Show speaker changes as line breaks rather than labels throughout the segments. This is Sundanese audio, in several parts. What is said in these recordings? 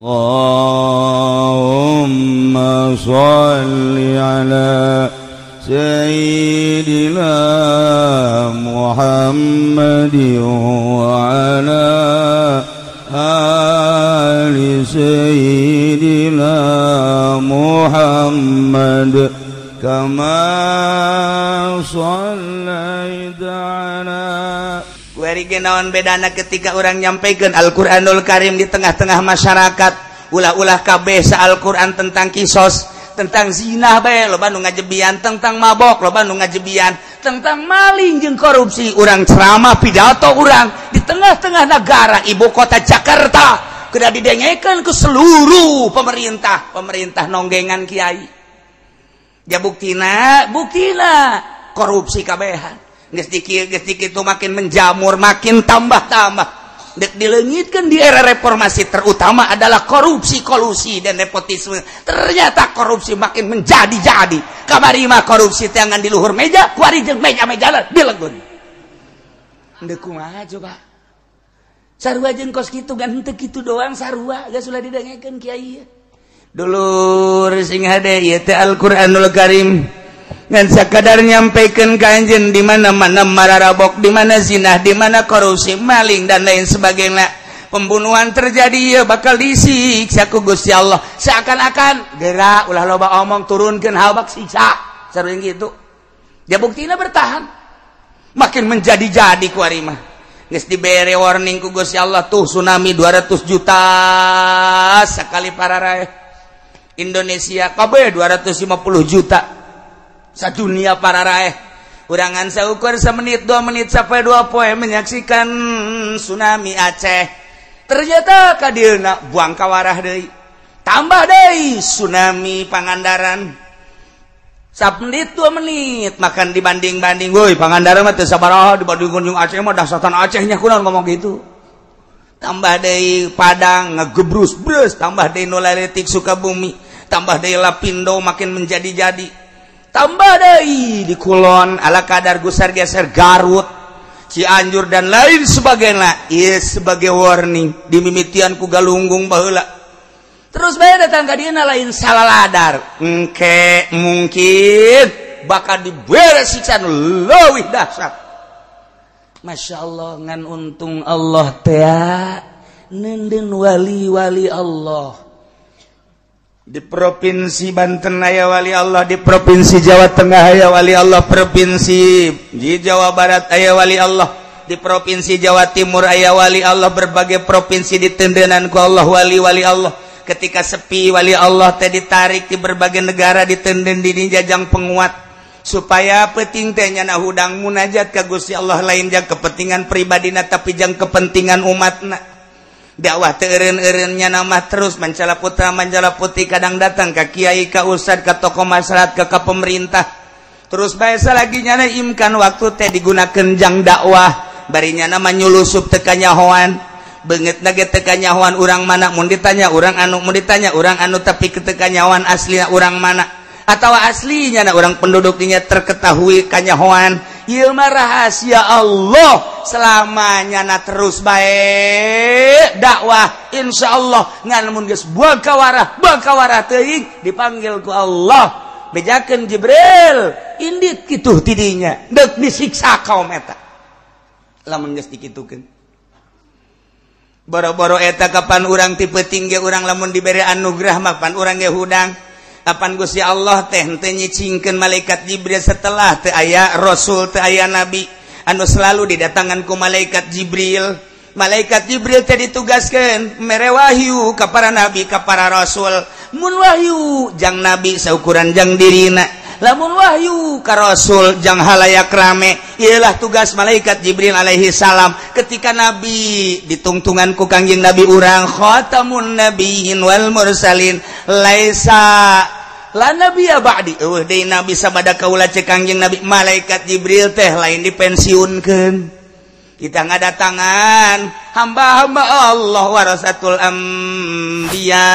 اللهم صل على سيدنا محمد وعلى آل سيدنا محمد كما صليت على.
Kuari naon bedana ketika orang nyampaikan Al-Qur'anul Karim di tengah-tengah masyarakat, ulah-ulah kabeh sa Al-Qur'an tentang kisos, tentang zina bae loba nu ngajebian, tentang mabok loba nu ngajebian, tentang maling jeung korupsi. Urang ceramah pidato urang di tengah-tengah negara ibu kota Jakarta kudu didengekeun ke seluruh pemerintah, pemerintah nonggengan kiai. Ya buktina, buktina korupsi kabehan. Geus dikit, geus dikit itu makin menjamur, makin tambah-tambah. Dek dileungitkeun di era reformasi terutama adalah korupsi, kolusi dan nepotisme. Ternyata korupsi makin menjadi-jadi. Kamari mah korupsi teh ngan di luhur meja, kuari jeung meja-meja dilegun. Deuk kumaha coba? Sarua jeung kos kitu gan henteu kitu doang sarua geus ulah didengekeun kiai. Dulur sing hade ieu teh Al-Qur'anul Karim. Ngan sakadar nyampaikan ka anjeun di mana-mana mararabok, di mana zinah, di mana korupsi, maling dan lain sebagainya. Pembunuhan terjadi ya bakal disiksa ku Gusti Allah. Seakan-akan gerak ulah loba omong turunkeun habak siksa. Sarua gitu. Ya buktina bertahan. Makin menjadi-jadi ku ari mah. Geus dibere warning ku Gusti Allah tuh tsunami 200 juta sekali pararaeh. Indonesia kabeh 250 juta. Sadunia para raeh urangan saukur semenit 2 menit sampai 2 poe menyaksikan tsunami Aceh. Ternyata kadieuna buang kawarah deui, tambah deui tsunami Pangandaran. Samenit 2 menit makan dibanding-banding, woi Pangandaran mah teu sabaraha dibandingkeun jeung Aceh mah dahsatan Acehnya kunaon ngomong gitu. Tambah deui Padang ngegebrus brus, tambah deui nu laletik Sukabumi, tambah deui Lapindo makin menjadi-jadi. Tambah deui di Kulon ala kadar gusar geser Garut, Cianjur dan lain sebagainya. Ieu sebagai warning dimimitian ku Galunggung baheula. Terus bae datang ka dieuna lain salaladar. Engke mungkin bakal dibere siksa nu leuwih dahsyat. Masya Allah ngan untung Allah teh neundeun wali-wali Allah. Di provinsi Banten aya wali Allah, di provinsi Jawa Tengah aya wali Allah, provinsi di Jawa Barat aya wali Allah, di provinsi Jawa Timur aya wali Allah, berbagai provinsi ditendenan ku Allah wali-wali Allah. Ketika sepi wali Allah teh ditarik di berbagai negara ditenden di jajang penguat supaya penting teh nyana hudang munajat ka Gusti Allah lain jang kepentingan pribadina tapi jang kepentingan umatna. Dakwah teu eureun-eureunnya nama terus mancala putra mancala putri kadang datang ka kiai ka ustad ka tokoh masyarakat ka pemerintah. Terus bae lagi nyana imkan waktu teh digunakeun jang dakwah bari nyana mah nyulusup teu kanyahoan beungeutna ge teu kanyahoan urang mana mun ditanya urang anu mun ditanya urang anu tapi teu kanyahoan aslinya urang mana atawa aslinya na urang penduduk dinya terketahui kanyahoan. Ieu mah rahasia Allah selamanya na terus bae dakwah insyaallah ngan mun geus buang kawarah teuing dipanggil ku Allah bejakeun Jibril indit kitu tidinya deuk disiksa kaum eta lamun geus dikitukeun. Boro-boro eta kapan urang tipe tinggi urang lamun dibere anugerah mah pan urang ge hudang. Kapan Gusti Allah teh henteu nyicingkeun malaikat Jibril setelah teu aya rasul teu aya nabi anu selalu didatangan ku malaikat Jibril. Malaikat Jibril teh ditugaskeun mere wahyu ka para nabi ka para rasul. Mun wahyu jang nabi saukuran jang dirina, lamun wahyu ka rasul jang halayak rame. Ieulah tugas malaikat Jibril alaihi salam ketika nabi ditungtungan ku Kangjeng Nabi urang khatamun nabiyyin wal mursalin laisa la nabiyya ba'di eueuh deui nabi sabada kaula ceuk Kangjeng Nabi. Malaikat Jibril teh lain dipensiunkeun, kita ngadatangan hamba-hamba Allah warasatul anbiya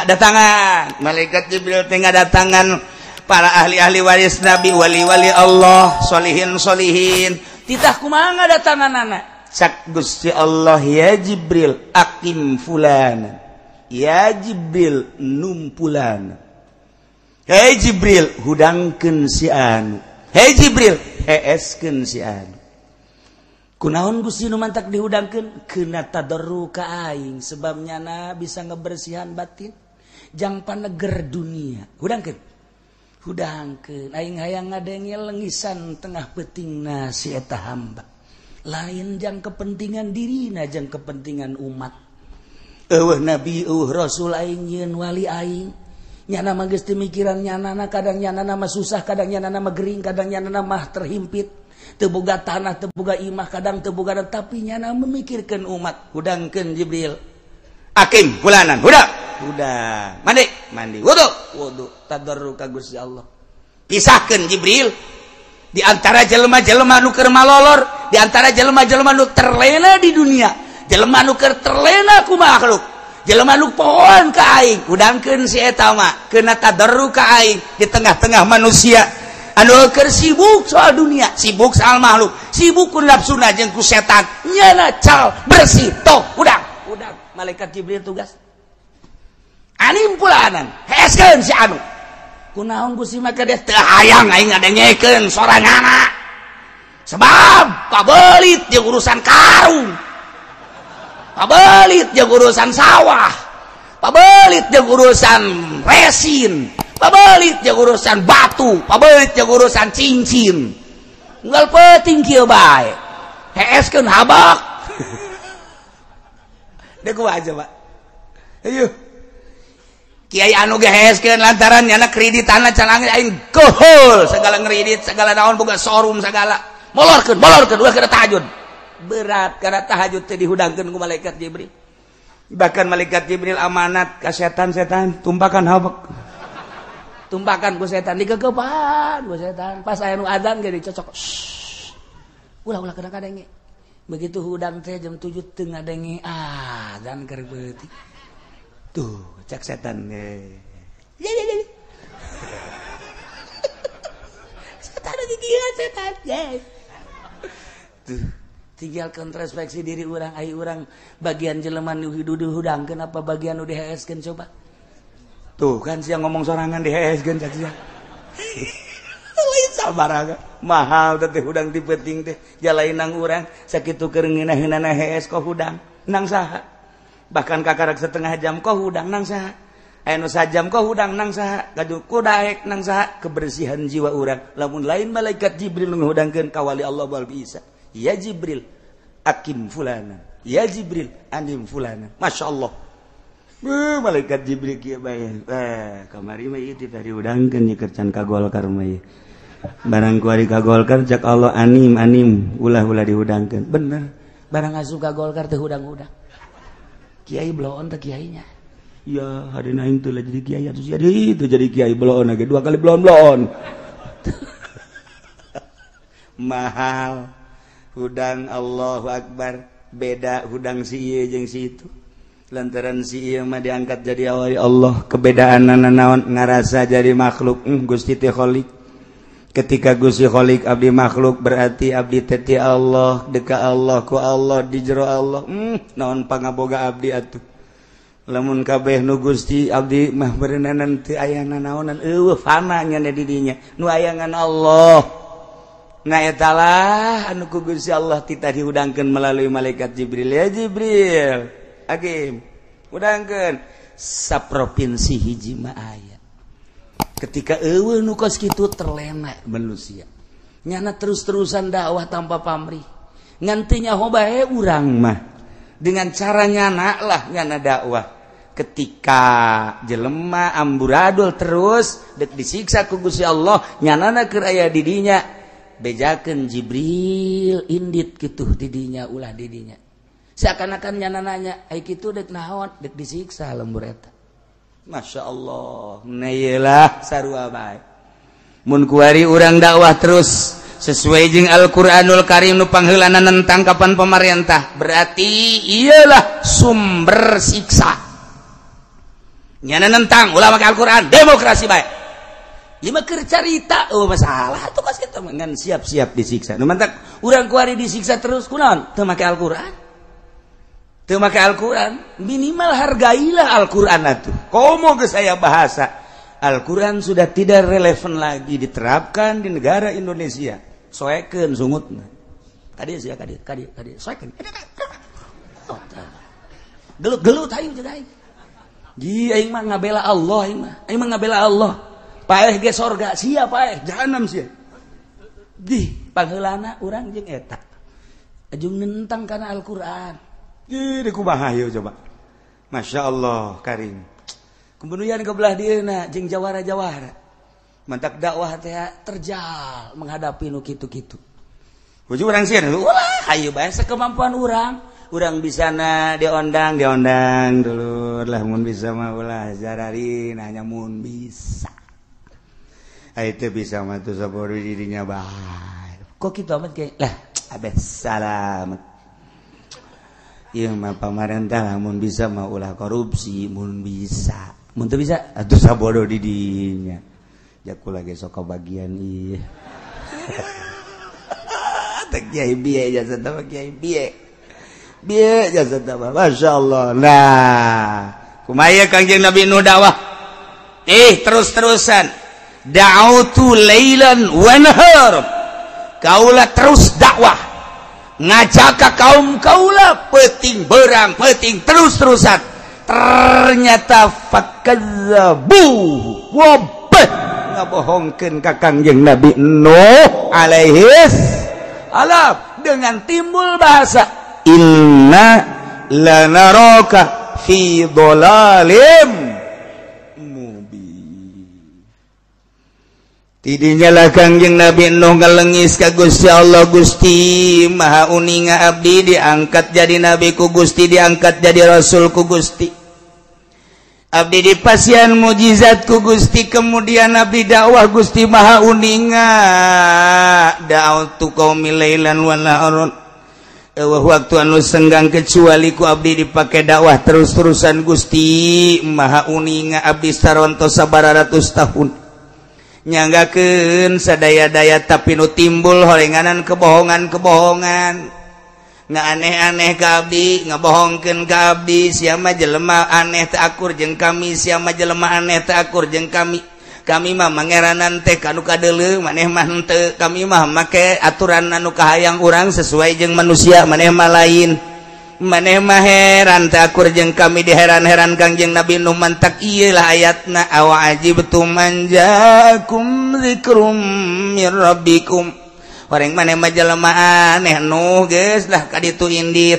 datangan malaikat Jibril teh ngadatangan para ahli-ahli waris nabi wali-wali Allah solihin solihin titah kumaha ngadatangan anak cak Gusti Allah ya Jibril akim fulan. Ya Jibril numpulan. Hei Jibril hudangkeun si anu. Hei Jibril heeskeun si anu. Kunaon Gusti nu mantak dihudangkeun? Keuna tadarru ka aing sebab nyana bisa ngebersihan batin jang paneger dunia. Hudangkeun. Hudangkeun aing hayang ngadenge lengisan tengah peutingna si eta hamba. Lain jang kepentingan dirina jang kepentingan umat. Eueuh nabi eueuh rasul aing nyieun wali aing. Nyana mah geus teu mikiran nyanana, kadang nyanana mah susah, kadang nyanana mah gering, kadang nyanana mah terhimpit. Teu boga tanah, teu boga imah, kadang teu boga, tapi nyana memikirkeun umat. Hudangkeun Jibril. Akim fulanan, hudang. Hudang. Mandi, mandi. Wudu, wudu. Tadarru ka Gusti Allah. Pisahkeun Jibril di antara jelema-jelema nu keur malolor, di antara jelema-jelema nu terlena di dunia, jelema nu keur terlena ku makhluk, jelema nu pohoan ka aing, hudangkeun si eta mah, keuna tadarru ka aing di tengah-tengah manusia anu keur sibuk soal dunia, sibuk soal makhluk, sibuk ku nafsuna jeung ku setan, nyana cal bersih toh hudang, hudang. Malaikat Jibril tugas. Anim pulanan, heeskeun si anu. Kunaon Gusti maka dia teu hayang aing ngadengekeun soranganna. Sebab pabelit jeung urusan karung. Pabelit jeung urusan sawah. Pabelit jeung urusan resin. Pabelit jeung urusan batu, pabelit jeung urusan cincin. Unggal peuting kieu bae. Heeskeun habak. Deuk kumaha coba? Ayo. Kiai anu ge heeskeun lantaran nyana kreditanna can angin aing gohol segala ngredit segala naon boga showroom segala. Molorkeun, molorkeun ulah kana tahajud. Berat karena tahajud teh dihudangkeun ku malaikat Jibril. Bahkan malaikat Jibril amanat ka setan-setan tumpakan habek. Tumpakan ku setan digegepan ku setan. Pas aya nu adzan ge dicocok. Ulah-ulah kana kadenge. Begitu hudang teh jam 7 teu ngadenge adzan keur beutik. Tuh, cek setan. Ya ya ya. Setan lagi gila setan. Yes. Tuh, tinggal introspeksi diri urang, ai urang bagian jelema nu dihudangkeun apa bagian nu diheeskeun coba. Tuh kan siang ngomong sorangan diheeskeun cak sia. Lain sabaraha mahal teh hudang ti peuting teh jalain nang urang sakitu keur ngeunah-ngeunahna hees kok hudang nang saha. Bahkan kakarak setengah jam kok hudang nang saha, aya nu sajam kok hudang nang saha, gaduh ku daek nang saha. Kebersihan jiwa urang lamun lain malaikat Jibril nu ngahudangkeun ka wali Allah bal bisa. Ya Jibril akim fulana, ya Jibril anim fulana. Masya Allah. Malaikat Jibril kieu bae. Kamari mah ieu teh dihudangkeun nyeker can ka Golkar mah ieu. Barang kuari ka Golkar cak Allah anim anim ulah-ulah dihudangkeun. Bener. Barang asup ka Golkar teh hudang-hudang. Kiai bloon teh kiainya. Ya, hari aing teh lah jadi kiai atuh jadi itu jadi kiai bloon lagi dua kali bloon-bloon. Mahal. Hudang Allahu Akbar, beda hudang si ieu jeung si itu. Lantaran si ieu mah diangkat jadi wali Allah, kebedaanana naon ngarasa jadi makhluk. Gusti teh Khalik. Ketika Gusti Khalik abdi makhluk berarti abdi teh ti Allah, deka Allah ku Allah di jero Allah. Naon pangaboga abdi atuh. Lamun kabeh nu Gusti abdi mah beureunanan teu aya nanaonan eueuh fana nya di dinya. Nu aya ngan Allah. Nah eta lah anu ku Gusti Allah titah dihudangkeun melalui malaikat Jibril. Ya Jibril, akim hudangkeun saprovinsi hiji mah aya. Ketika eueuh nu kos kitu terlena manusia. Nyana terus-terusan dakwah tanpa pamrih. Ngan teu nyaho bae urang mah. Dengan cara nyana lah nyana dakwah. Ketika jelema amburadul terus dek disiksa ku Gusti Allah, nyanana keur aya di dinya. Bejakeun Jibril indit kitu di dinya ulah di dinya. Seakan-akan nyana nanya, ai kitu dek naon? Dek disiksa lembur eta. Masya Allah, nah sarua bae. Mun kuari urang dakwah terus sesuai jeung Al-Qur'anul Karim nu pangheulana nentang kapan pemerintah, berarti iyalah sumber siksa. Nyana nentang ulah make Al-Qur'an, demokrasi bae. Ieu mah keur carita, oh masalah atuh kos kitu ngan siap-siap disiksa. Nu mantak urang kuari disiksa terus kunaon? Teu make Al-Qur'an. Teu make Al-Qur'an, minimal hargailah Al-Qur'an atuh. Komo geus aya bahasa Al-Qur'an sudah tidak relevan lagi diterapkan di negara Indonesia. Soekeun sungutna. Kadieu sia kadieu kadieu kadieu soekeun. Gelut-gelut aing jeung aing. Ji aing mah ngabela Allah aing mah. Aing mah ngabela Allah. Paeh ge sorga sia paeh jahanam sia. Di pangheulana urang jeung eta. Ajung nentang kana Al-Qur'an. Di kumaha ieu coba. Masya Allah karim. Kemudian ke belah dieuna jeung jawara-jawara. Mantak dakwah teh terjal menghadapi nu kitu-kitu. Hujung urang sieun, ulah hayu bae sakemampuan urang. Urang bisa na diondang, diondang dulur lah mun bisa mah ulah jarari nanya mun bisa. Ai teu bisa mah teu sabodo dirinya bae. Kok kitu amat kayak lah abes salamet. Ieu mah pamarentah mun bisa mah ulah korupsi mun bisa. Mun teu bisa atuh sabodo di dinya. Jaku lagi sok kabagian ieu. Teh kiai bieu jasa teh kiai bieu. Bieu jasa teh masyaallah. Nah, kumaha Kangjeng Nabi Nuh dakwah? Terus-terusan. Da'utu lailan wa nahar. Kaula terus dakwah. Ngajak ka kaum kaula peuting berang peuting terus-terusan. Ternyata fakadzabu wabah ngabohongkeun ka Kangjeng Nabi Nuh alaihis salam dengan timbul bahasa inna lanaraka fi dhalalim mubin. Tidinya lah Kangjeng Nabi Nuh ngalengis ka Gusti Allah, Gusti Maha uninga abdi diangkat jadi nabi ku Gusti, diangkat jadi rasul ku Gusti, abdi dipasian mujizat ku Gusti, kemudian abdi dakwah Gusti Maha uninga da'autu qaumi lailan wa naharon. Eueuh waktu anu senggang kecuali ku abdi dipake dakwah terus-terusan Gusti Maha uninga abdi sarontos sabaratus tahun nyanggakeun sadaya-daya tapi nu timbul horenganan kebohongan-kebohongan ngaaneh-aneh ka abdi, ngabohongkeun ka abdi, sia mah jelema aneh teu akur jeung kami, sia mah jelema aneh teu akur jeung kami. Kami mah mangeranan teh kanu kadeuleu, maneh mah henteu. Kami mah make aturan anu kahayang urang sesuai jeung manusia, maneh mah lain. Maneh mah heran teu akur jeung kami, diheran-heran Kangjeng Nabi Nuh mantak ieu lah ayatna awa ajibtum man jaakum dzikrum mir rabbikum. Horeng maneh mah jelema aneh Nuh geus lah ka ditu indit.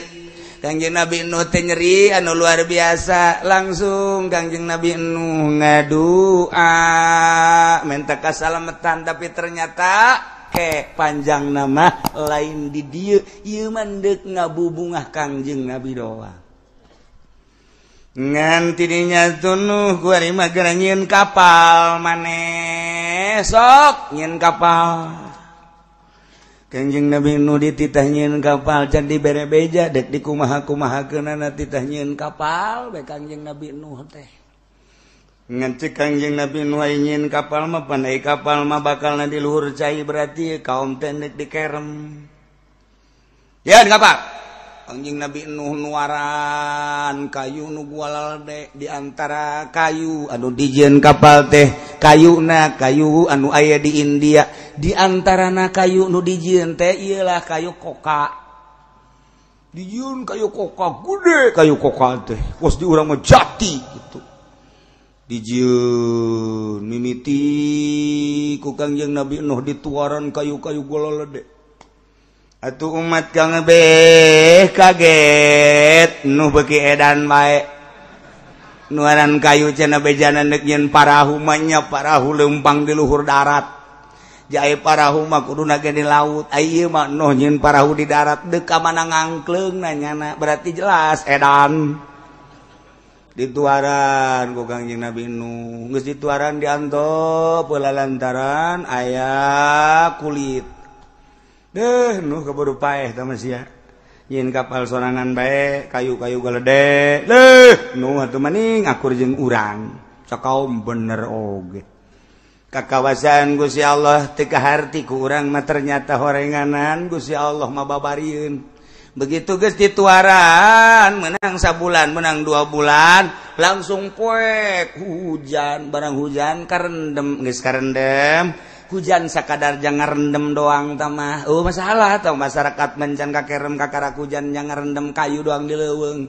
Kangjeng Nabi Nuh teh nyeri anu luar biasa, langsung Kangjeng Nabi Nuh ngadua minta kasalametan, tapi ternyata ke panjang nama lain di dieu ieu mah deuk ngabubungah Kangjeng Nabi doang. Ngan tidinya tunuh kuari mah geura nyieun kapal maneh sok nyieun kapal. Kangjeng Nabi Nuh dititah nyieun kapal can dibere beja dek dikumaha-kumahakeunana titah nyieun kapal bae Kangjeng Nabi Nuh teh. Ngan ceuk Kangjeng Nabi Nuh aya nyieun kapal mah pandai kapal mah bakalna di luhur cai berarti kaum teh deuk dikerem. Yeun kapal. Kangjeng Nabi Nuh nuaran kayu nu gualalde di antara kayu anu dijieun kapal teh kayuna kayu anu aya di India, di antarana kayu nu dijieun teh ieulah kayu koka. Dijieun kayu koka gede kayu koka teh kos di urang mah jati gitu. Dijieun mimiti ku Kangjeng Nabi Nuh dituaran kayu-kayu gualalde. Atuh umat kang beh kaget Nuh beuki edan bae nuaran kayu cenah bejana deuk nyieun parahu mah nya parahu leumpang di luhur darat jae parahu mah kuduna ge di laut ai ieu mah Nuh nyieun parahu di darat deuk ka mana ngangkleung nanyana berarti jelas edan dituaran ku Kangjeng Nabi Nuh geus dituaran diantop heula lantaran aya kulit deh Nuh keburu paeh tah sia nyieun kapal sorangan bae kayu-kayu galede deh Nuh atuh maning akur jeung urang sakaum bener oge kakawasan Gusti Allah teu kaharti ku urang mah ternyata horenganan Gusti Allah mah babarieun Begitu geus dituaran menang sabulan, menang 2 bulan, langsung poek hujan, barang hujan karendem, geus karendem. Hujan sakadar jangan rendem doang tamah. Oh masalah tau masyarakat mencan kakerem kakarak hujan jangan rendem kayu doang di leuweung.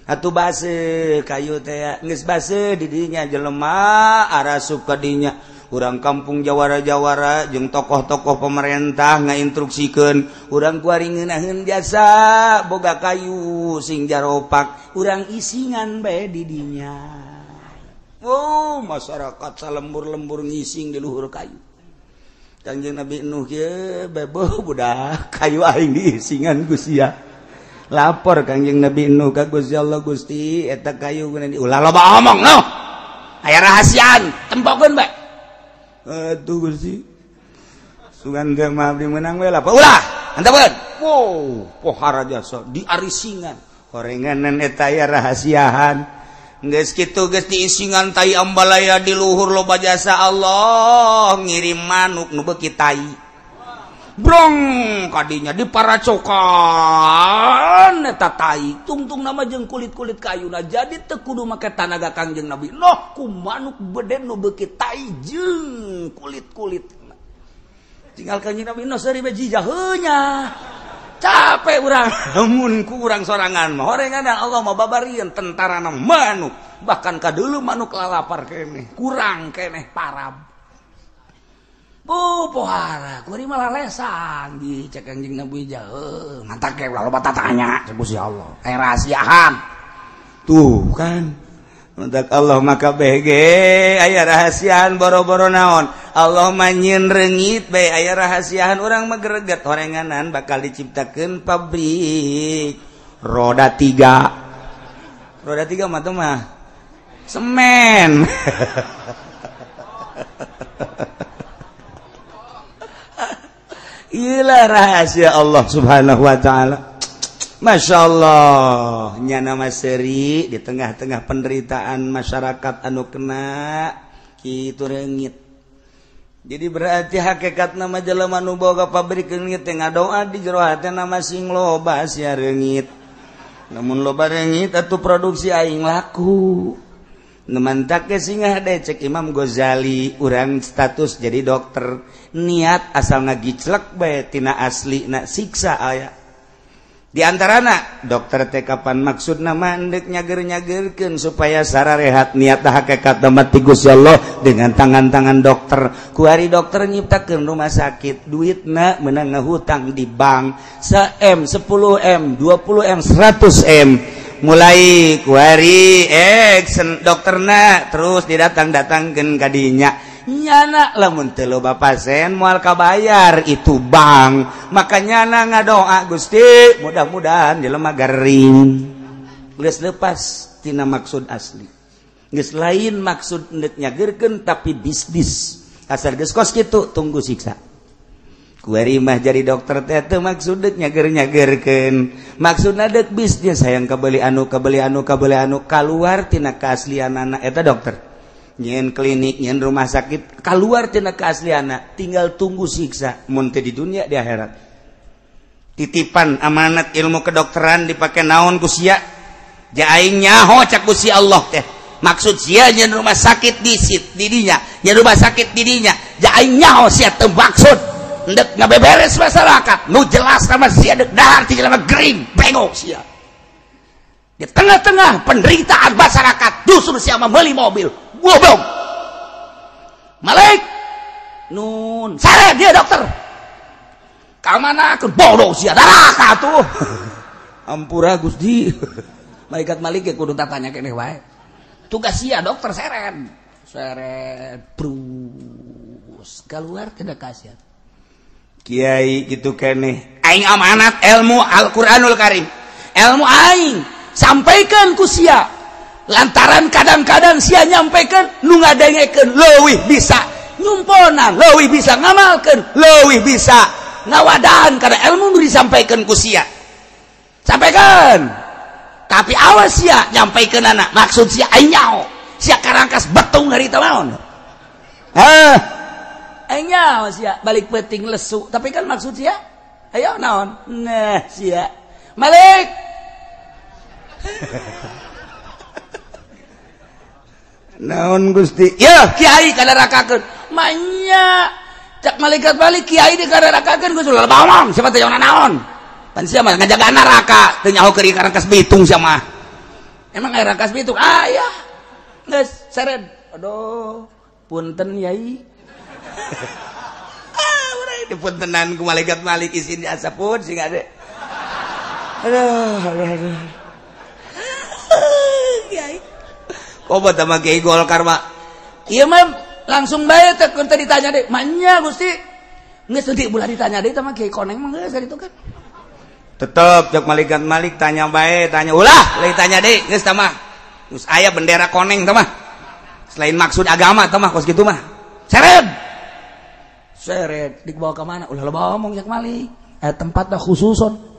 Atuh baseuh kayu teh geus baseuh di dinya jelema arasup ka dinya. Urang kampung jawara-jawara jeung tokoh-tokoh pemerintah ngainstruksikeun urang kuari ngeunaheun jasa boga kayu sing jaropak urang isingan bae di dinya. Oh masyarakat salembur-lembur ngising di luhur kayu. Kangjeng Nabi Nuh kieu bebo budak kayu aing diisingan ku sia. Lapor Kangjeng Nabi Nuh ka Gusti Allah, Gusti eta kayu guna di ulah loba omong noh. Aya rahasiaan tempokeun bae. Aduh Gusti. Sugan teh mah abdi meunang we lapor. Ulah, hantapeun. Wow, pohara jasa diarisingan. Horenganan eta aya rahasiaan. Geus kitu geus diisingan tai ambalaya di luhur loba jasa Allah ngirim manuk nu beuki tai. Brong kadinya diparacokan eta tai tungtung nama jeung kulit-kulit kayuna jadi teu kudu make tanaga Kangjeng Nabi Nuh ku manuk beden nu beuki tai jeung kulit-kulit. Tinggal Kangjeng Nabi Nuh seuri bae jijaheunya. Capek urang mun ku urang sorangan mah horengan Allah mah babarieun tentarana manuk bahkan kadulu manuk lalapar keneh kurang keneh parab. Bu pohara kuari malah lesang di cek Kangjeng Nabi jauh mantak ke ulah loba tatanya cek Gusti Allah aya rahasiaan tuh kan mantak Allah maka bege aya rahasiaan boro-boro naon Allah mah nyieun reungit bae aya rahasiaan urang mah greget horenganan bakal diciptakeun pabrik roda 3 roda 3 mah teu mah semen. Iyalah rahasia Allah Subhanahu wa ta'ala. Masya Allah nyana maseri di tengah-tengah penderitaan masyarakat anu kena kitu reungit. Jadi berarti hakikat nama jelema nu boga pabrik reungit teh ngadoa di jero hatena masing loba sia reungit. Namun loba reungit atuh produksi aing laku. Nemantak ke singah cek Imam Ghazali urang status jadi dokter niat asal ngagiclek bae tina asli na siksa aya di antarana dokter teh kapan maksudna mah endek nyager-nyagerkeun supaya sararehat niat hakikat mati Gusti Allah dengan tangan-tangan dokter kuari dokter nyiptakeun rumah sakit duitna meunang ngahutang di bank 1M 10M 20M 100M mulai kuari dokterna terus didatang-datangkeun ka dinya nyana lamun teu loba pasien moal kabayar itu bank maka nyana ngadoa Gusti mudah-mudahan jelema garing geus lepas tina maksud asli geus lain maksud endek nyageurkeun tapi bisnis asal geus kos kitu tunggu siksa. Kuari mah jadi dokter teh teu maksud deuk nyager-nyagerkeun maksudna deuk bisnis hayang kabeli anu kabeli anu kabeli anu kaluar tina kaaslianana eta dokter nyieun klinik nyieun rumah sakit kaluar tina kaaslianana tinggal tunggu siksa mun teu di dunia di akhirat. Titipan amanat ilmu kedokteran dipake naon ku sia ja aing nyaho cak ku si Allah teh maksud sia nyieun rumah sakit di sit di dinya nyieun rumah sakit di dinya ja aing nyaho sia teu maksud ndek ngabeberes masyarakat nu jelas sama sia dek dahar ti jelema gering bengok sia di tengah-tengah penderitaan masyarakat justru sia membeli mobil goblok malik nun sare dia dokter ka mana aku bodoh sia neraka tuh ampura Gusti malaikat malik ge kudu tatanya keneh wae tugas sia dokter seren seret brus keluar tidak kasihan kiai gitu keneh aing amanat ilmu Al-Qur'anul Karim ilmu aing sampaikan ku sia lantaran kadang-kadang sia nyampaikan nu ngadengekeun leuwih bisa nyumponan leuwih bisa ngamalkeun leuwih bisa ngawadaan karena ilmu nu disampaikan ku sia sampaikan tapi awas sia nyampaikan anak maksud sia aing nyaho sia karangkas betung harita naon hah aing nyaho sia balik penting lesu tapi kan maksud sia ayo naon nah sia Malik. Naon Gusti? Ya, kiai kadarakakeun. Manya cak malaikat balik kiai dikararakakeun Gusti ulah bawang siapa teh naon. Pan sia mah ngajaga neraka teu nyaho keur rangkas bitung sia mah. Emang aya rangkas bitung? Aya. Geus seret. Aduh, punten yai. Ah, urang dipuntenan ku malaikat Malik isin asapun sing ade. Aduh, aduh, aduh. Kiai. Kobat sama kiai Golkar mah. Ieu mah langsung bae teh keur teh ditanya deui. Manya Gusti. Geus teu bulan ditanya deui teh mah kiai koneng mah geus ditu kan. Tetep cek malaikat Malik tanya bae, tanya ulah, lain tanya deui geus tah mah. Geus aya bendera koneng tah mah. Selain maksud agama tah mah kos kitu mah. Seret. Seret dibawa ka mana? Ulah loba omong cek Malik. Tempatna khususon.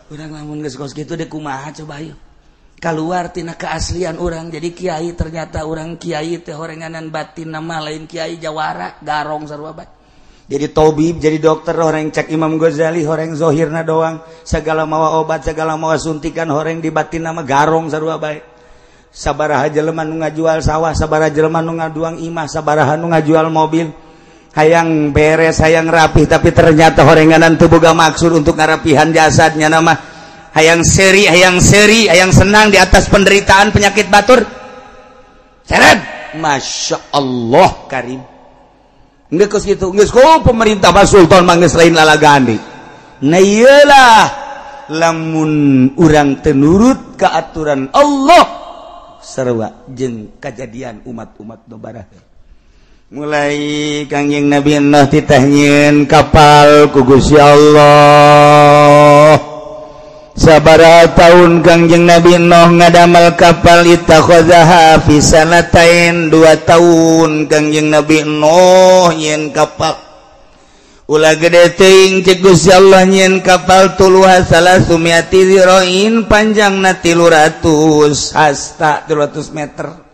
Urang lamun geus kos kitu deui kumaha coba ayo. Keluar tina keaslian orang jadi kiai, ternyata orang kiai teh horenganan batin nama lain kiai jawara garong sarua bae. Jadi tobib, jadi dokter horeng cek Imam Ghazali horeng zohirna doang, segala mawa obat, segala mawa suntikan horeng di batin nama garong sarua bae. Sabaraha jelema nu ngajual sawah, sabaraha jelema nu ngaduang imah, sabaraha nu ngajual mobil. Hayang beres, hayang rapih, tapi ternyata horenganan teu boga maksud untuk ngarapihan jasadnya nama. Hayang seri, hayang seri, hayang senang di atas penderitaan penyakit batur. Seret, Masya Allah Karim. Nggak gitu, nggak kok pemerintah Pak Sultan mah geus lain lalagani. Nah iyalah, lamun urang teu nurut ka aturan Allah sarua jeung kajadian umat-umat nu baraheula. Mulai Kangjeng Nabi Nuh titah nyieun kapal ku Gusti Allah. Sabaraha tahun Kangjeng Nabi Nuh ngadamel kapal ittakhadhaha fi sanatain, 2 tahun Kangjeng Nabi Nuh nyieun kapal. Ulah gede teuing cek Gusti Allah nyieun kapal tuluha salasumiati zira'in, panjangna 300 hasta 300 meter.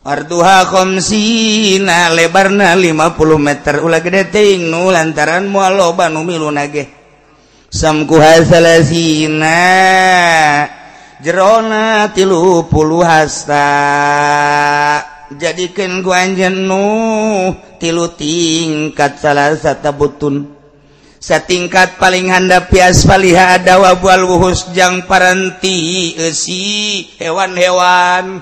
Arduha khamsina, lebarna 50 meter. Ulah gede teuing nu lantaran moal loba nu milu nage. Samkuha salasina, jerona 30 hasta. Jadikeun ku anjeun Nuh 3 tingkat salasata butun. Satingkat paling handap pias faliha adawa bual wuhus jang paranti eusi hewan-hewan.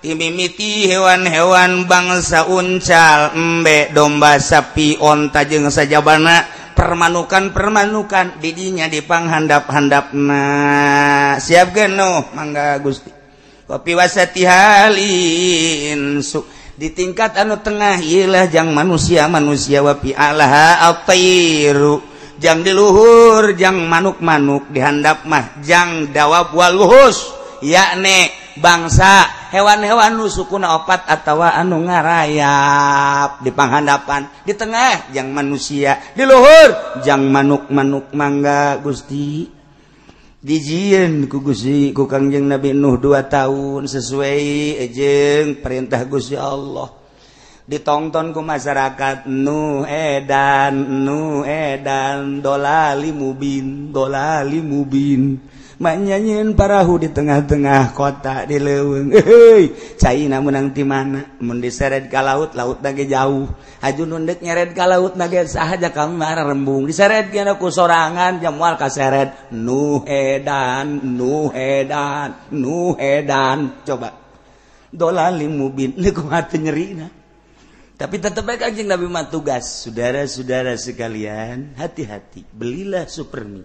Timimiti hewan-hewan bangsa uncal, embe, domba, sapi, onta jeung sajabana, permanukan-permanukan didinya dipanghandap-handapna. Siapkeun Nuh, mangga Gusti. Kopi wasati halin su di tingkat anu tengah ieu jang manusia-manusia wapi alaha atairu, jang di luhur jang manuk-manuk, dihandap mah jang dawab wal wuhus, yakni bangsa hewan-hewan nu sukuna opat atawa anu ngarayap di panghandapan, di tengah jang manusia, di luhur jang manuk-manuk. Mangga Gusti. Dijieun ku Gusti ku Kangjeng Nabi Nuh 2 tahun sesuai jeung perintah Gusti Allah. Ditongton ku masyarakat Nuh edan, Nuh edan, dolali mubin, dolali mubin. Manyanyian parahu di tengah-tengah kota di leuweung. Heuy, caina meunang ti mana? Mun diseret ka laut, laut ge jauh. Haju nu deuk nyeret ka laut ge sahaja kami mah rembung. Diseret ge ku sorangan jam moal kaseret. Nuh edan, Nuh edan, Nuh edan. Coba. Dolali mubin leuh kumaha teu nyerina. Tapi tetep bae Kanjeng Nabi mah tugas. Saudara-saudara sekalian, hati-hati, belilah Supermi.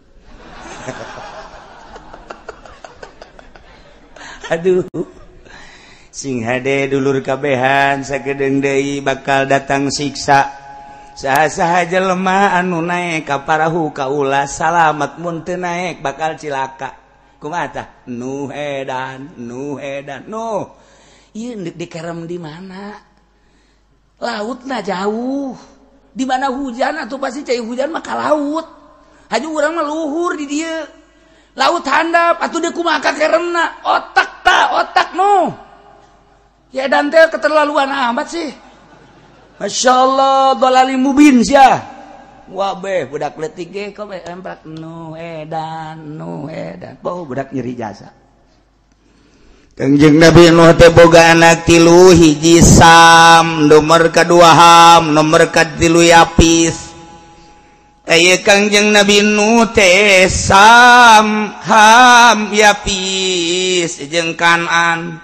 Aduh, sing hade dulur kabehan sakedeung deui bakal datang siksa. Saha-saha jelema anu naek ka parahu kaula salamet, mun teu naek bakal cilaka. Kumaha tah? Nuh edan, Nuh edan, Nuh. Ieu deuk dikerem di mana? Lautna jauh. Di mana hujan atuh pasti cai hujan mah ka laut. Haju urang mah luhur di dieu. Laut handap atuh deuk kumaha keremna? Otak ta, otak nu. Ya dan teh keterlaluan amat sih. Masya Allah, dolali mubin sia. Wabeh budak leutik ge kok emprak nu edan nu edan. Bau budak nyeri jasa. Kangjeng Nabi Nuh teh boga anak tilu, hiji Sam, nomor kadua Ham, nomor katilu Yapis. Aya Kangjeng Nabi Nuh teh Sam, Ham, Yapis jeung Kanan.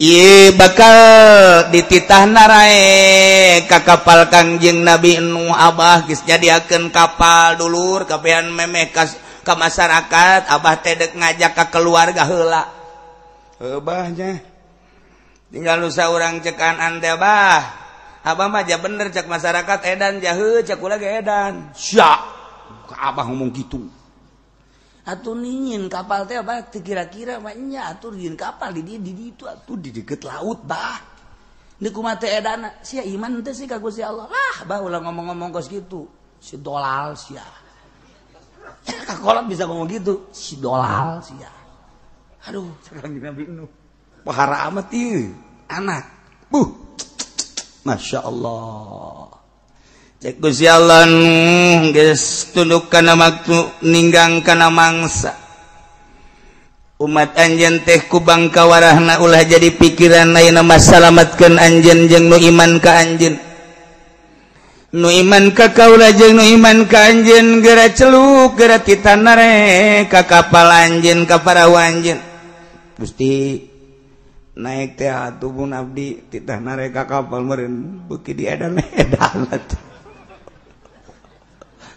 Ieu bakal dititah narae ka kapal Kangjeng Nabi Nuh. Abah geus nyadiakeun kapal dulur kabehan memeh ka masyarakat. Abah teh deuk ngajak ka keluarga heula. Abahnya tinggal nusa urang cekan ante bah. Abah mah ja bener cek masyarakat edan jahe cek kula ge edan. Sia abah ngomong gitu. Atuh ningin kapal teh abah teu kira-kira mah nya atuh ningin kapal di ditu atuh di deket laut bah. Deuk kumaha teh edana sia iman teh sih ka Gusti Allah. Lah bah ulah ngomong-ngomong kos kitu. Si dolal sia. Kakolot bisa ngomong gitu, si dolal sia. Aduh, sekarang Nabi Nuh pahara amat ieu anak. Buh. Masya Allah. Cek Gusti Allah Nuh geus tunduk kana waktu ninggang kana mangsa. Umat anjeun teh ku bangka warahna ulah jadi pikiran ayeuna mah salametkeun anjeun jeung nu iman ka anjeun. Nu iman ka kaula jeung nu iman ka anjeun geura celuk geura titanare ka kapal anjeun ka parahu anjeun. Gusti naik teh atuh mun abdi titah narek ka kapal meureun beuki di edan-edan atuh.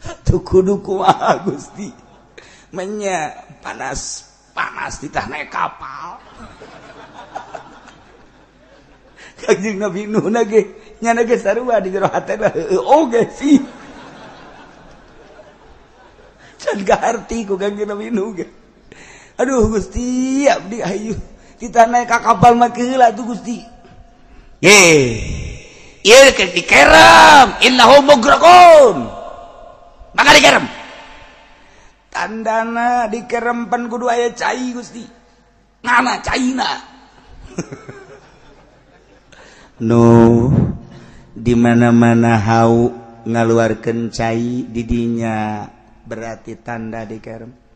Atuh kudu kumaha Gusti. Menya panas panas titah naik kapal. Kangjeng Nabi Nuh ge nyana ge sarua di jero hatena heueuh oge sih. Can kaharti ku Kangjeng Nabi Nuh ge. Aduh Gusti abdi hayu titah naik ka kapal mah heula tuh Gusti. Ye. Ieu keur dikerem innahum mugraqun. Maka dikerem. Tandana dikerem pan kudu aya cai Gusti. Ngana caina. No, di mana-mana hau ngaluarkeun cai didinya berarti tanda dikerem.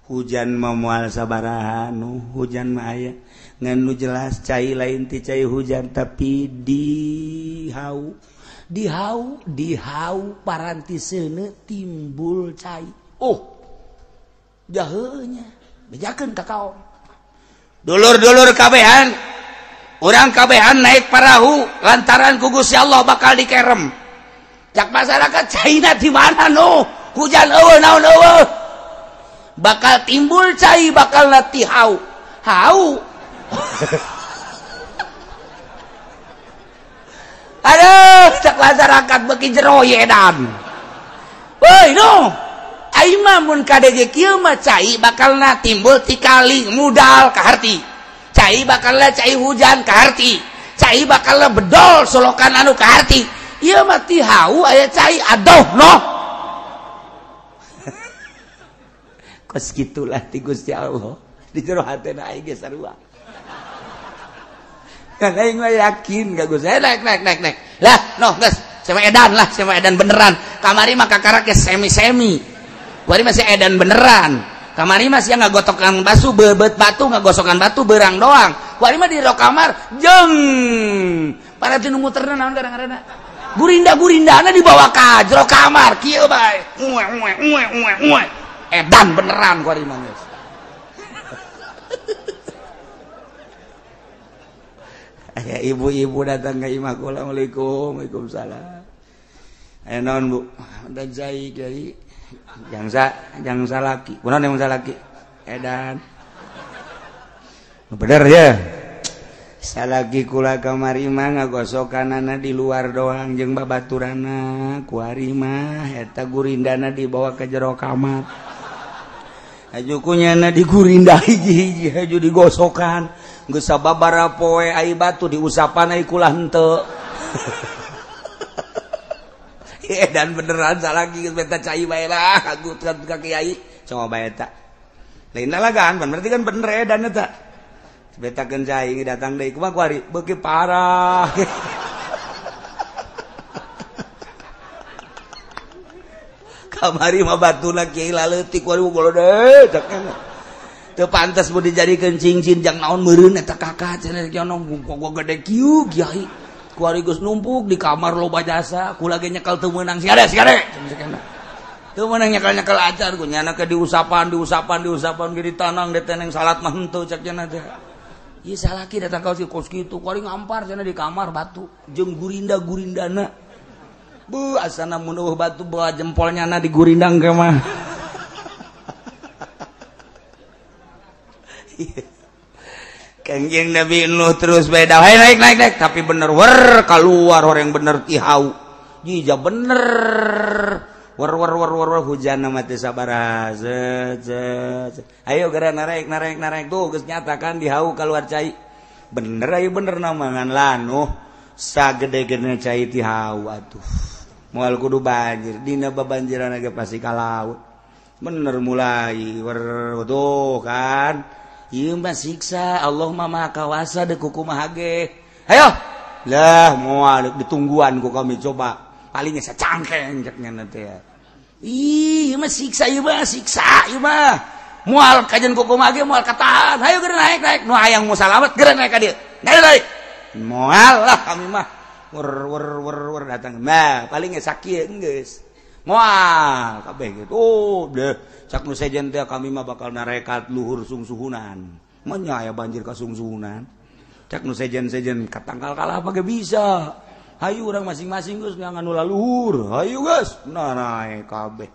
Hujan mah moal sabaraha nu hujan mah aya ngan nu jelas cai lain ti cai hujan tapi di hau di hau di hau paranti seuneu timbul cai. Oh jaheunya bejakeun ka kaom dulur-dulur kabehan urang kabehan naik parahu lantaran ku Gusti Allah bakal dikerem. Cak masyarakat caina di mana nu hujan eueuh naon eueuh bakal timbul cai bakal nati hau hau. Aduh cak masyarakat beuki jero ye edan. Woi no ai mah mun kadege kieu mah cai bakalna timbul ti kali mudal kaharti. Cai bakalna cai hujan kaharti. Cai bakalna bedol solokan anu kaharti. Ieu mah ti hau aya cai adoh no. Kos gitulah ti Gusti Allah di jero hatena aing ge sarua. Kan aing mah yakin ka Gusti. Naik naik naik naik. Lah noh geus sama edan lah, sama edan beneran. Kamari mah kakarak ge semi-semi. Kuari masih edan beneran. Kamari mah sia ngagotokan batu bebeut batu ngagosokan batu berang doang. Kuari mah di jero kamar jeung para tinu muterna naon kadang-kadang. Gurinda-gurindana dibawa ka jero kamar kieu bae. Uwe uwe uwe uwe uwe. Edan beneran kuari mah geus. Aya ibu-ibu datang ka imah kula, Assalamualaikum. Waalaikumsalam. Aya naon Bu? Dan cai kiai. Jangsa laki. Kunaon yang salaki? Edan. Bener ya. Salaki kula kamari mah ngagosokanana di luar doang jeung babaturana. Kuari mah eta gurindana dibawa ke jero kamar. Haju kunyana digurinda hiji-hiji haju digosokan. Geus sababaraha poe ai batu diusapan ai kula henteu. Dan beneran salaki geus beta cai bae lah aku ka kiai coba eta. Lain lalagan berarti kan bener edan eta. Betakeun cai datang deui kumaha kuari beuki parah. Kamari mah batuna kiai laleutik waduh golode cek teu pantes mun dijadikeun cincin jang naon meureun eta kakak cenah kieu gua gede kieu kiai. Kuari geus numpuk di kamar loba jasa, kula ge nyekel teu meunang si ade. Teu meunang nyekel-nyekel acar ku nyana ke diusapan diusapan ge ditanang diteneng salat mah henteu cek cenah teh. Ieu salaki datang ka si kos kitu, kuari ngampar cenah di kamar batu jeung gurinda-gurindana. Bu asana mun eueuh batu bawa jempolnya na digurindang ke mah. Kangjeng Nabi Nuh terus beda, hey, naik naik naik, tapi bener wer keluar orang bener tihau, jija bener wer wer wer wer, wer hujan mah teu sabaraha, zet zet, ayo geura naik naik naik tuh geus nyatakan dihau keluar cai, bener ayo bener nama ngan lanuh sagede-gede cai tihau atuh, moal kudu banjir, dina babanjiran ge pasti ka laut, bener mulai wer tuh kan. Ieu mah siksa Allah mah maha kawasa deuk kumaha ge. Hayo. Lah moal ditungguan ku kami coba. Palingnya sacangkeng cek nya teh. Ih, ieu mah siksa ieu mah siksa ieu mah. Moal kajen ku kumaha ge moal katahan. Hayo geura naik naik nu hayang mau salamet geura naik ka dieu. Naik naik. Moal lah kami mah. Wer wer wer wer datang. Nah, palingnya sakieu geus. Moal kabeh gitu. Oh, deh. Cak nu sejen teh kami mah bakal narekat luhur sungsuhunan. Menya aya banjir ka sungsuhunan. Cak nu sejen-sejen katangkal kalah apa ge bisa. Hayu urang masing-masing geus ngan nu laluhur. Hayu geus narae kabeh.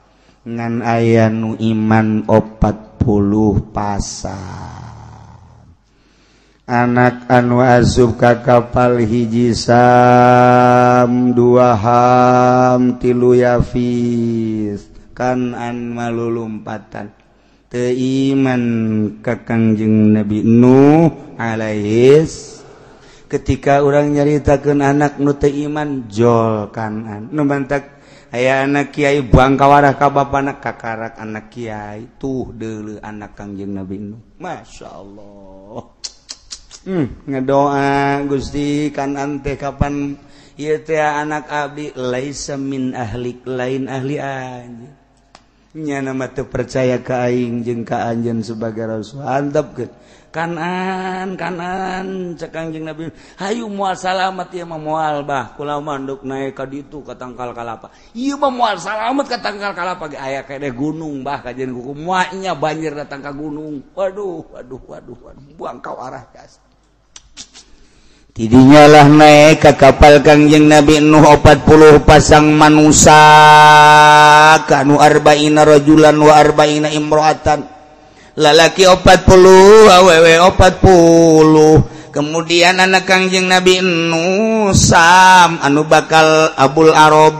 Ngan aya nu iman 40 pasang. Anak anu asup ka kapal hiji Sam, 2 Ham, 3 Yafis. Kanan malulumpatan teu iman ka Kangjeng Nabi Nuh alaihis. Ketika urang nyaritakeun anak nu teu iman jol kanan nu mantak aya anak kiai buang kawarah ka bapana kakarak anak kiai tuh deuleu anak Kangjeng Nabi Nuh. Masya Allah. Ngedoa Gusti kanan teh kapan ieu teh anak abdi laisa min ahlik lain ahli anjeun. Nya nama teu percaya ka aing jeung ka anjeun sebagai rasul. Antepkeun. Kanan kanan cek Kangjeng Nabi. Hayu moal salamet ieu mah moal bah. Kula mah nduk naik ka ditu ka tangkal kalapa. Ieu mah moal salamet ka tangkal kalapa ge aya kene gunung bah kajeun kuku moalnya banjir datang ka gunung. Waduh waduh waduh waduh buang kau arah gas. Tidinya lah naik ke kapal Kangjeng Nabi Nuh 40 pasang manusia kanu arba'ina rajulan wa arba'ina imro'atan, lalaki 40 awewe 40. Kemudian anak Kangjeng Nabi Nuh Sam anu bakal Abul Arab,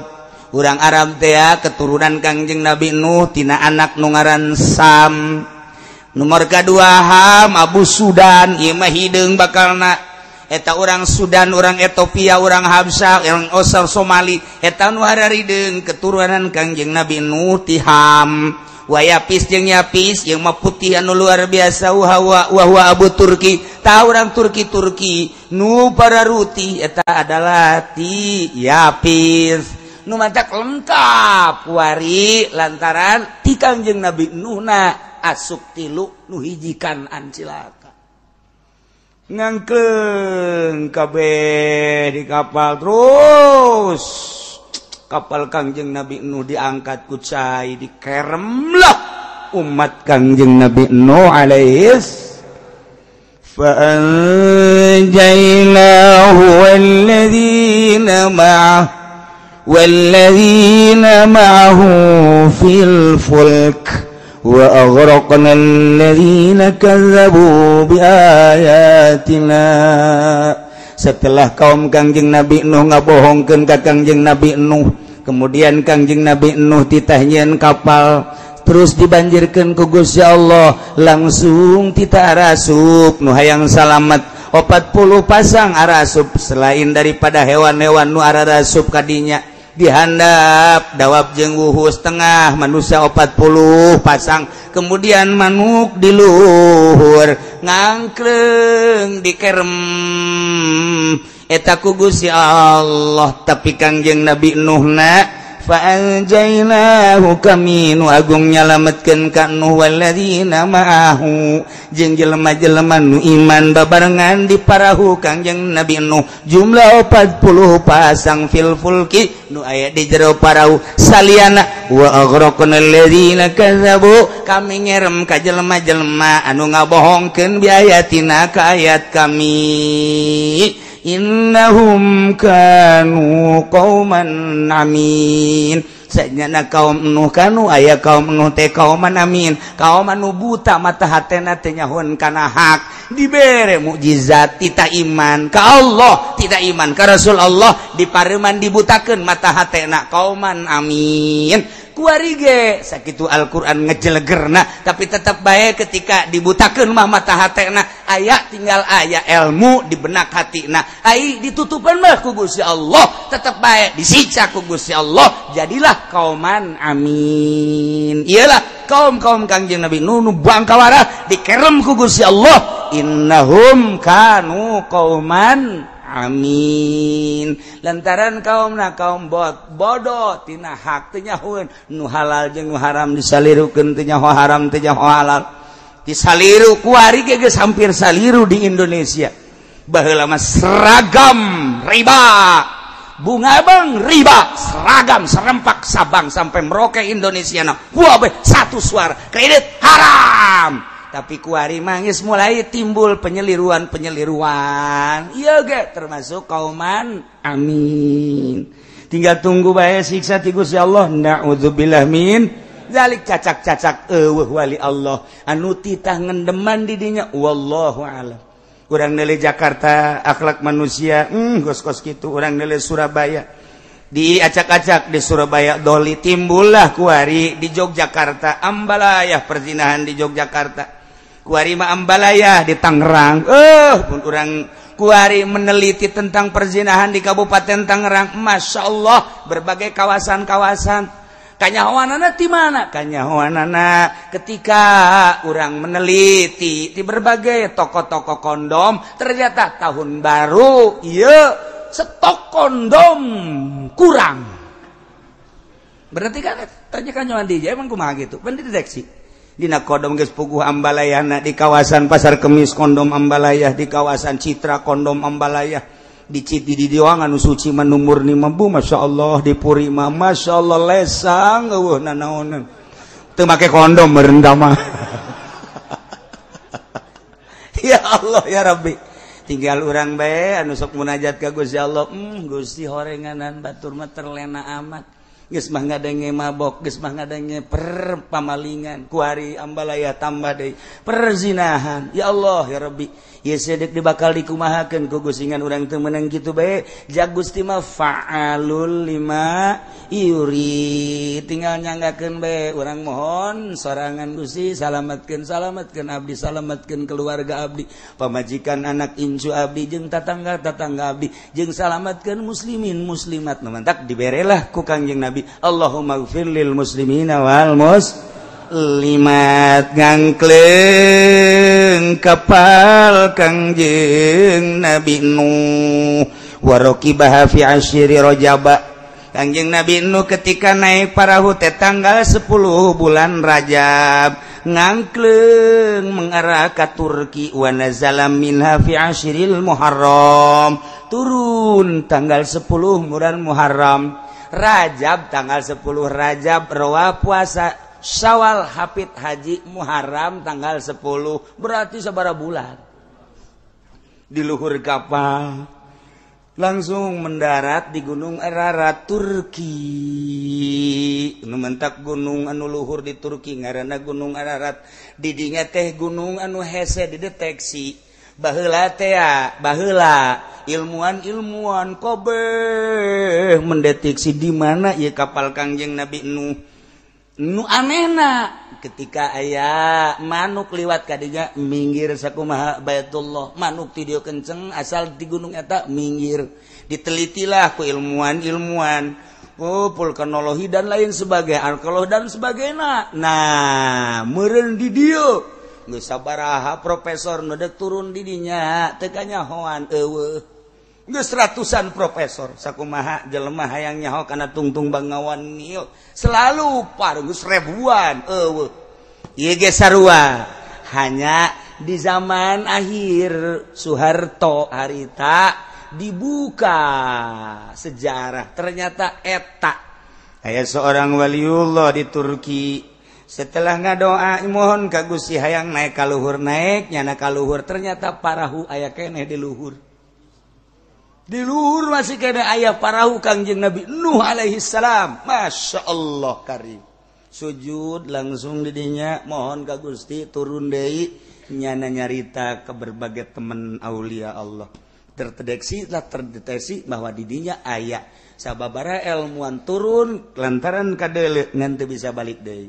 urang Arab teh keturunan Kangjeng Nabi Nuh tina anak nu ngaran Sam. Nomor kadua Ham Abu Sudan, ieu mah hideung bakalna. Eta orang Sudan, orang Ethiopia, orang Habsyah, orang Osar Somali, eta nu hararideung keturunan Kangjeng Nabi Nuh ti Ham. Wa Yapis jeung Yapis jeung mah putih anu luar biasa wa huwa Abu Turki. Tah urang Turki Turki nu pararuti eta adalah ti Yapis. Nu matak lengkap wari lantaran ti Kangjeng Nabi Nuhna asup tilu nu hijikan ancilaka. Ngangkleng kabeh di kapal terus kapal Kangjeng Nabi Nuh diangkat ku cai dikeremlah umat Kangjeng Nabi Nuh alaihis. Fa anjaynahu walladzina ma'ah walladzina ma'ahu fil fulk wa aghraqna alladzina kazzabu biayatina. Setelah kaum Kangjeng Nabi Nuh ngabohongkeun ka Kangjeng Nabi Nuh, kemudian Kangjeng Nabi Nuh titah nyieun kapal terus dibanjirkeun ku Gusti Allah, langsung titah arasup nu hayang salamet 40 pasang arasup selain daripada hewan-hewan nu arasup kadinya dihandap dawab jeung wuhus tengah manusia 40 pasang, kemudian manuk di luhur ngangkleng dikerem eta ku Gusti Allah. Tapi Kangjeng Nabi Nuhna Fa anjaynahu kami nu agung nyalametkeun ka Nuh walladzina ma'ahu jeung jelema-jelema nu iman babarengan di parahu Kangjeng Nabi Nuh jumlah 40 pasang fil fulki nu aya di jero parahu saliana wa aghraqna alladzina kadzabu kami ngerem ka jelema-jelema anu ngabohongkeun bi ayatina ka ayat kami innahum kanu qauman amin sanyana kaum Nuh kanu aya kaum Nuh teh kauman amin kaum anu buta mata hatena teh nyahoan kana hak dibere mukjizat tita iman ka Allah tita iman ka Rasul Allah dipareuman dibutakeun mata hatena kauman amin kuari ge sakitu Al-Qur'an ngejelegerna tapi tetap bae ketika dibutakeun mah mata hatena aya tinggal aya ilmu di benak hatina ai ditutupan mah ku Gusti Allah tetap bae disiksa ku Gusti Allah jadilah kauman amin iyalah kaum-kaum Kangjeng Nabi Nuh nu bangkawara dikerem ku Gusti Allah innahum kanu qauman amin lantaran kaumna kaum bodoh tina hak teu nyahoeun nu halal jeung nu haram disalirukeun teu nyaho haram teu nyaho halal disaliru kuari ge geus hampir saliru di Indonesia baheula mah seragam riba bunga bang riba seragam serempak Sabang sampai Merauke Indonesia na wah satu suara kredit haram tapi kuari mangis mulai timbul penyeliruan-penyeliruan iya ge termasuk kauman amin tinggal tunggu bae siksa ti Gusti Allah naudzubillah min zalik cacak-cacak eueuh wali Allah anu titah ngendeman di dinya wallahu alam urang nele Jakarta akhlak manusia kos-kos kitu urang nele Surabaya diacak-acak di Surabaya doli timbullah kuari di Yogyakarta ambalayah perzinahan di Yogyakarta kuari mah ambalayah di Tangerang pun urang kuari meneliti tentang perzinahan di Kabupaten Tangerang Masya Allah berbagai kawasan-kawasan kanyahoanana di mana kanyahoanana ketika urang meneliti di berbagai toko-toko kondom ternyata tahun baru iya stok kondom kurang berarti kan tanya kanyahoan di emang kumaha gitu pan dideteksi dina kondom geus puguh ambalayana di kawasan Pasar Kemis kondom ambalayah di kawasan Citra kondom ambalayah di Citi di Diwang anu suci mah nu murni mah bu Masya Allah di Puri mah Masya Allah lesang eueuh nanaonan teu make kondom meureun mah ya Allah ya Rabbi tinggal urang bae anu sok munajat ka Gusti Allah Gusti horenganan batur mah terlena amat geus mah ngadenge mabok geus mah ngadenge perpamalingan kuari ambalaya tambah deui perzinahan ya Allah ya Rabbi ieu sedek dibakal dikumahakeun ku gusingan urang teu meunang kitu bae ja Gusti mah fa'alul lima yuri tinggal nyanggakeun bae urang mohon sorangan Gusti salametkeun salametkeun abdi salametkeun keluarga abdi pamajikan anak incu abdi jeung tatangga-tatangga abdi jeung salametkeun muslimin muslimat nu mantak diberelah ku Kangjeng Nabi Allahumma gfir lil muslimina wal muslimat ngangkleng kapal Kangjeng Nabi Nuh waroqibaha fi asyiri Rajab Kangjeng Nabi Nuh ketika naik parahu teh tanggal 10 bulan Rajab ngangkleng mengarah ke Turki wa nazala minha fi asyril Muharram turun tanggal 10 bulan Muharram Rajab tanggal 10 Rajab rawa puasa Syawal hafid haji Muharram tanggal 10 berarti sabaraha bulan di luhur kapal langsung mendarat di Gunung Ararat Turki nu mentak gunung anu luhur di Turki ngaranna Gunung Ararat di dinya teh gunung anu hese dideteksi baheula teh baheula ilmuwan-ilmuwan kabeh mendeteksi di mana ieu kapal Kangjeng Nabi Nuh nu anehna ketika aya manuk liwat kadinya minggir sakumaha Baitullah manuk ti dieu kenceng asal di gunung eta minggir ditelitilah ku ilmuwan-ilmuwan oh vulkanologi dan lain sebagainya arkeologi dan sebagainya nah meureun di dieu geus sabaraha profesor nu deuk turun di dinya teu kanyahoan eueuh Geus ratusan profesor sakumaha jelema hayang nyaho kana tungtung Bengawan Nil selalu par geus ribuan eueuh. Ieu ge sarua hanya di zaman akhir Soeharto harita dibuka sejarah ternyata eta aya seorang waliullah di Turki setelah ngadoa mohon ka Gusti hayang naik ka luhur naik nyana ka luhur ternyata parahu aya keneh di luhur. Di luhur masih keneh aya parahu Kangjeng Nabi Nuh alaihi salam. Masya Allah karim. Sujud langsung didinya mohon ka Gusti turun deui nyana nyarita ke berbagai teman aulia Allah. Terdeteksi lah terdeteksi bahwa didinya aya sababara ilmuwan turun lantaran kadeuleu ngan teu bisa balik deui.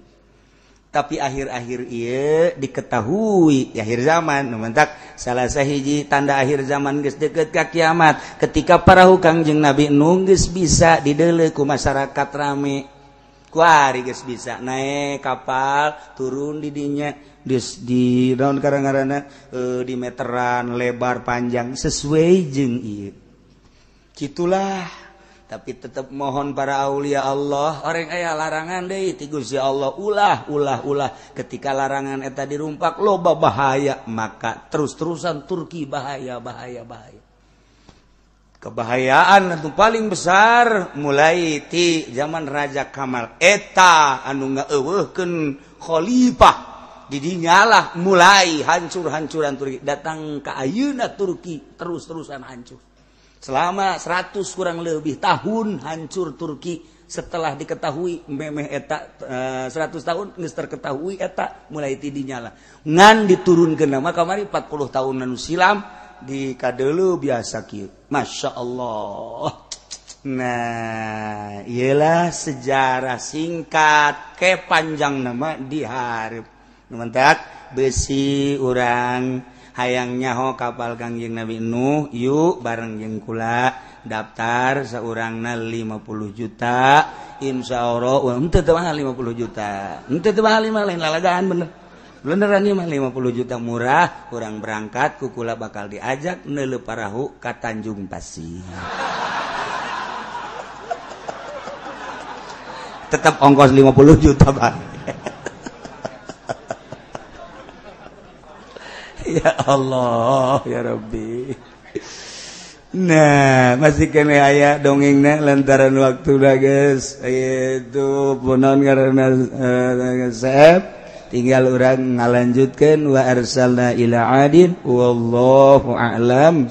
Tapi akhir-akhir ieu diketahui di akhir zaman nu mentak salah sahiji tanda akhir zaman geus deukeut ka kiamat ketika parahu Kangjeng Nabi Nuh geus bisa dideuleu ku masyarakat rame. Kuari geus bisa naik kapal turun didinya di daun karang-karana di meteran lebar panjang sesuai jeung ieu. Kitulah tapi tetap mohon para aulia Allah orang aya larangan deui ti Gusti Allah ulah ulah ulah ketika larangan eta dirumpak loba bahaya maka terus-terusan Turki bahaya bahaya bahaya. Kebahayaan itu paling besar mulai ti zaman Raja Kamal eta anu ngaeuweuhkeun khalifah didinyalah mulai hancur-hancuran Turki datang ka ayeuna Turki terus-terusan hancur selama 100 kurang lebih tahun hancur Turki setelah diketahui memeh eta 100 tahun geus terketahui eta mulai ti dinyalah ngan diturunkeun mah kamari 40 tahun anu silam di kadeuleu biasa kieu. Masya Allah. Nah, iyalah sejarah singkat ke panjang nama dihareup. Nu mentak besi urang hayang nyaho kapal Kangjeng Nabi Nuh yuk bareng jeung kula daftar saurangna 50 juta insyaallah henteu teu mahal 50 juta. Henteu teu mahal mah lain lalagaan bener. Beneran ieu mah 50 juta murah, urang berangkat ku kula bakal diajak neuleuh parahu ka Tanjung Pasir. Tetap ongkos 50 juta, Pak. Ya Allah, ya Rabbi. Nah, masih kene aya dongengna lantaran waktu dah geus. Itu punaon ngaranna sep. Tinggal orang ngalanjutkan wa arsalna ila adin wallahu a'lam.